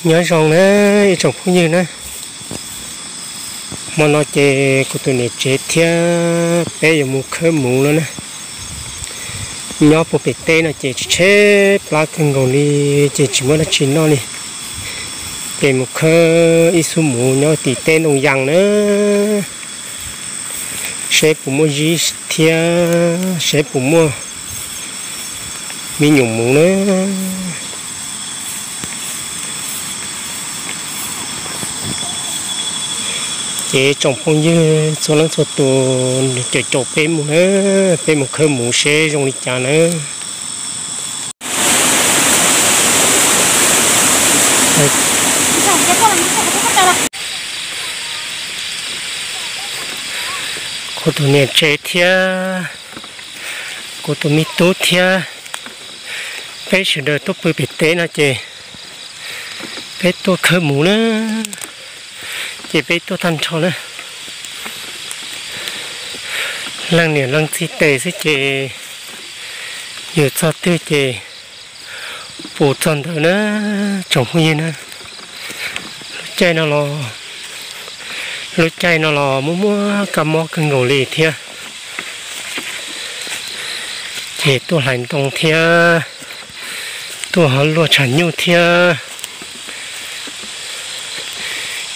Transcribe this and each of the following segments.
Nyob zoo na ib tsoom phooj ywg na, hmo no ces kuv tus niam tsev thiab peb yuav mus khawb muv no na. Nyob puag pem teb no ces tsheb plab kawg nkaus li, ces tsis muaj dab tsi noj li. Ces mus khawb ib xub muv nyob tim teb Ntoo Yas na, seb puas muaj zib thiab seb puas muaj me nyuam muv na. Ces tsoom phooj ywg txhua leej txhua tus caum caum peb mus na, peb mus khawb muv seb zoo li cas na. Kuv tus niam tsev thiab kuv tus me tub thiab peb sawv daws tuaj pw pem teb no ces peb tuaj khawb muv na, ces peb tuaj tag nrho na. Leej niam leej txiv tes xwb ces yus txog twg ces puv txog ntawd na, tsoom phooj ywg na. Lub caij no los, lub caij no los muaj muaj kab mob kawg nkaus li thiab. Ces tuaj hlais ntoo thiab tuaj ho luaj tshav nyuj thiab.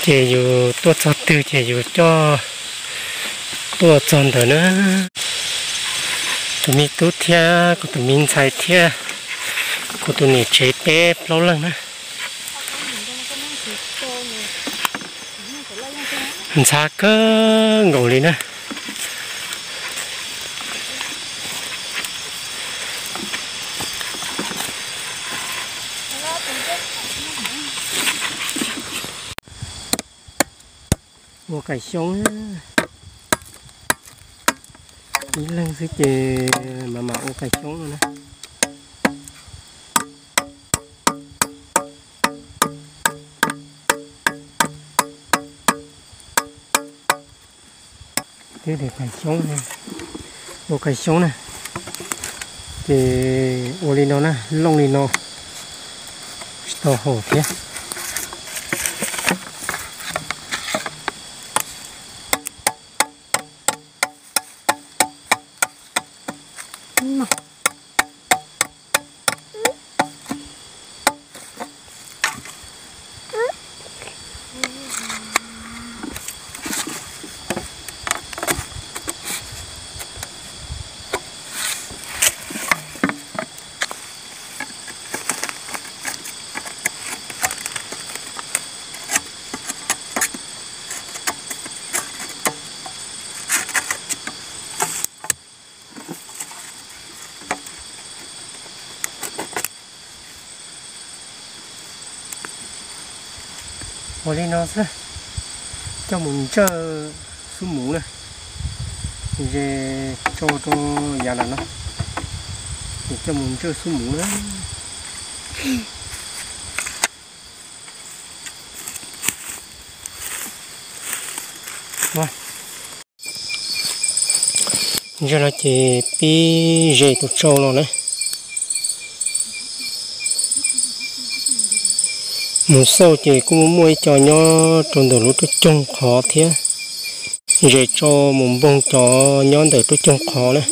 Ces yus tuaj txog twg ces yus coj tuaj txog ntawd na. Tus me tub thiab kuv tus me ntxhais thiab kuv tus niam tsev peb plaub leeg na. Ntxhab kawg nkaus li na. Ua kaim xyoob, ib leeg xwb ces mam mam ua kaim xyoob no na. Twb de kaim xyoob, ua kaim xyoob na, ces ua li no na, looj li no, tsis tau haum thiab. Ua li no xwb, coj mus ntsawj xub muv na, ze tso rau yav nram no, es coj mus ntsawj xub muv na. Ntawm no ces pib ze tus tsau no na. Mus xauj ces kuj muaj ib co nyob rau ntawm lub rooj coog qhov thiab. Ze tsau mus npoog cov nyob ntawm rooj coog qhov na.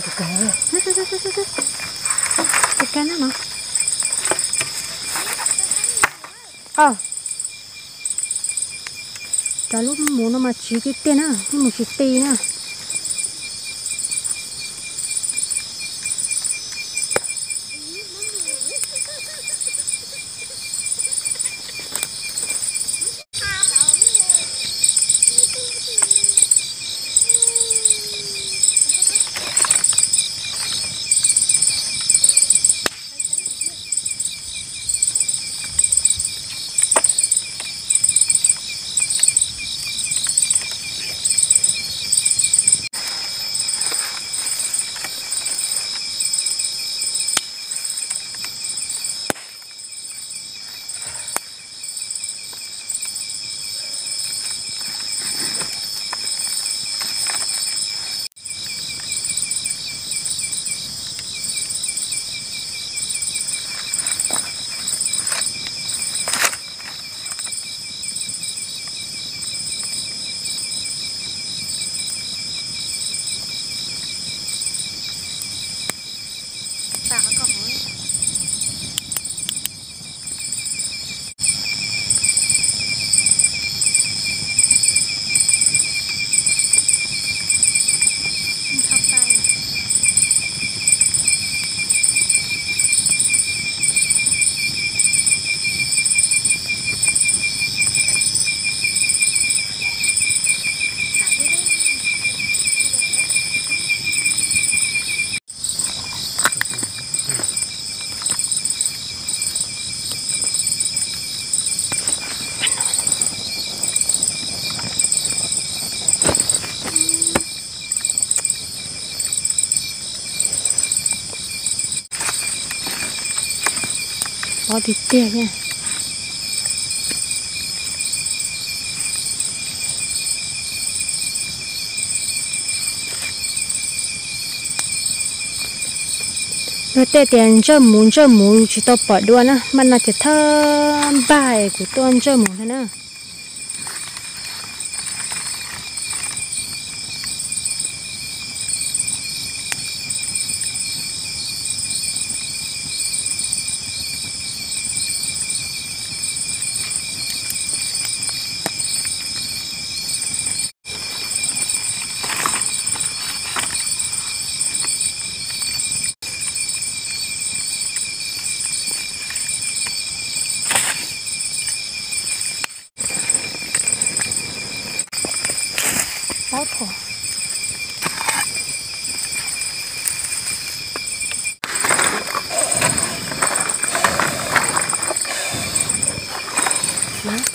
Tus kab no. Cov lub mus no mas tsis tiag tiag na, lub mus tsis ti na. Pob tiag tiag thiab. Luag tej tias ntsawj muv ntsawj muv tsis tau pom dua na, mas no ces thawj npag es kuv tuaj ntsawj muv thiab na.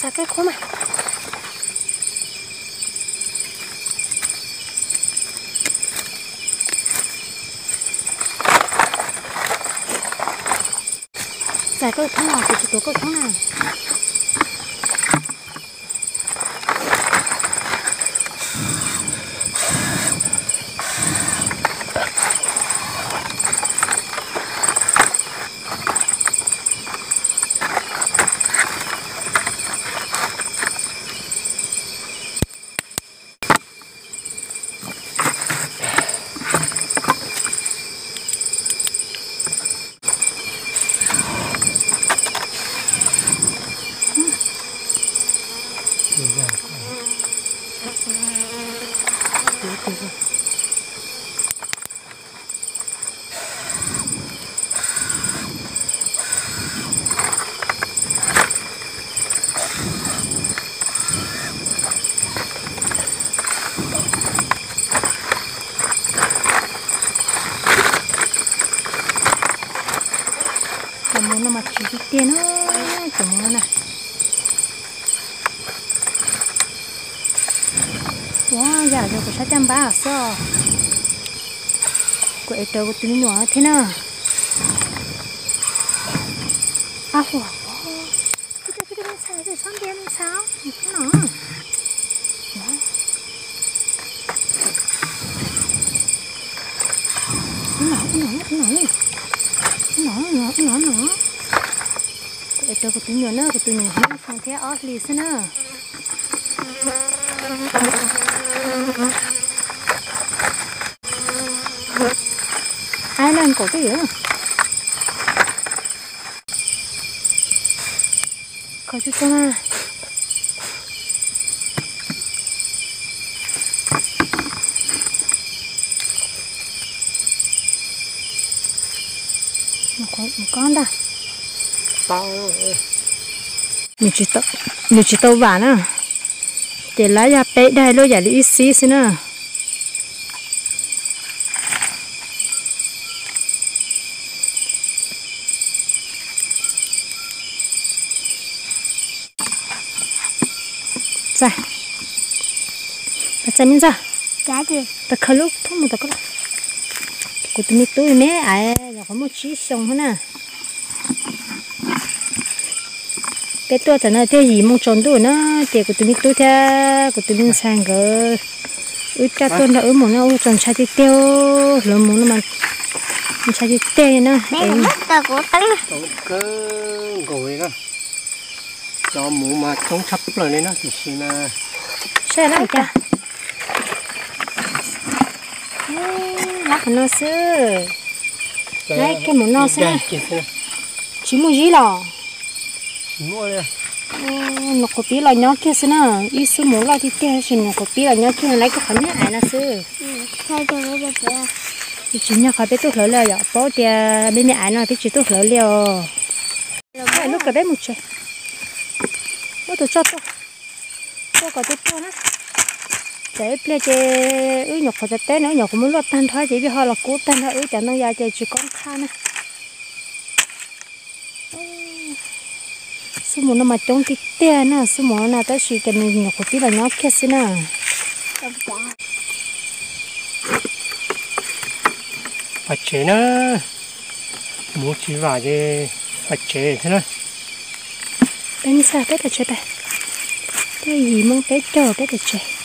Txav kawg qhuav mas. Txav kawg thoob los kuv tsis tuav kawg thoob na. Cov muv no mas tsis tiag tiag na, cov muv no na. Ua yam yog kuv sab caj npab xwb os. Kuv ev raws kuv tus me nyuam thiab na. Ab, ua, ua, txhob ntiav me ntxhais no. Ub no, ub no, ub no, ub no, ub no. Kuv ev raws kuv tus nyuam na, kuv tus nyuam hmoov xyoo thiab ob hlis xwb na. Ai, nees nkaum twb ywm. Kho tsuj tsuag na. Mus kob ntag. Nws tsis tau vam na, ces lawv yog peb daig luaj yam li ib xib xwb na. Txais, txais me ntxawg, tau khaws lub thoob mus tom koj. Kuv tus me tub me me, nyuam qhuav muaj tsib xyoo xwb na. Peb tuaj tam no thiaj yim moo tsaus ntuj na, ces kuv tus me tub thiab kuv tus me ntxhais nkawd wb coj tuaj nrog wb mus no ua tsaug ntshai tiag tiag, lawv mus no mas ntshai tiag tiag na. Cov muv mas coob tshaj plaws li na, tiam sis mas saib na cas lab qhov no xwb, lab kiag mus no xwb na. Tsis muaj zib los? Nyuam qhuav pib los nyob kiag xwb na, ib xub mus loj tiag tiag tab sis nyuam qhuav pib los nyob kiag lab kiag qhov me me aiv no xwb. Tsis nyog qhov peb tuaj hlawv li yom, paub tias me me aiv no peb tsis tuaj hlawv li os. Lub kawm peb mus tsev, muab tus tsoj tuaj, tuaj kom tuaj tuaj na. Ces ib pliag ces wb nyuam qhuav teb teb no, wb nyuam qhuav muab luaj tag nrho ces ib pliag ho los kub tag nrho wb cov ntoo yas ces tsis kob qha na. Xub mus no mas coob tiag tiag na, xub mus no na tab sis ces nws nyuam qhuav pib los nyob kiag xwb na. Pais tsev na, muv tsis vam ces Pem tsev thiab na. Peb ntxhais peb pem tsev pem. Twb yim moo peb caug peb pem tsev.